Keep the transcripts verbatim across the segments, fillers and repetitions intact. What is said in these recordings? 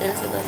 Yes, sir.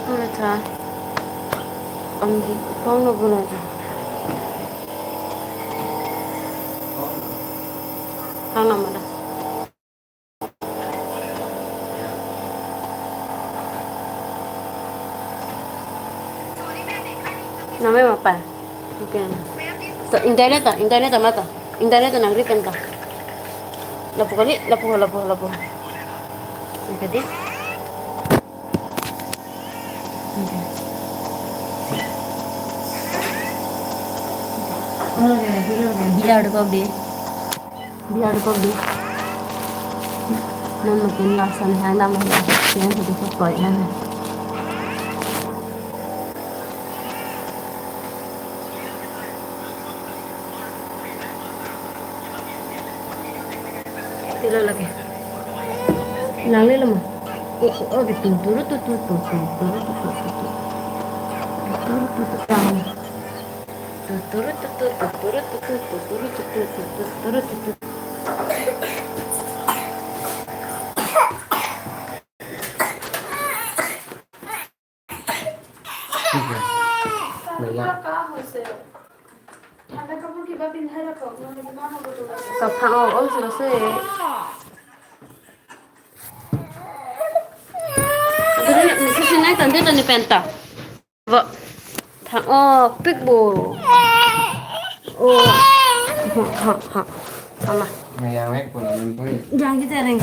Ano tha? Ang di pang na guna tha. Pang na mana? Name mapa? Okay. To, internet ta, internet ta mata. Internet ta nangri pen ta. Lapu kali, lapu, lapu, lapu. Okay, di. Okay. Biar ko di. Biar ko di. Non makin lasan hai nama ya. Yang itu kok koi nama. Tilo lagi. Lang lilo mo. Oh, oh, oh, gitu. Turu tu tu tu tu, turu tu tu tu tu. Turu tu tu tu. Lang. Tuturu tutu, tuturu tutu, tuturu tutu, tuturu tutu. Kaphang ong ong silo se. Aduh, ini sesi naik tante tante penta. Bo. Thang, oh, pik bo. Oh. Ha, ha, ha. Ama. Mayang ek pun amin pun. Jang kita reng.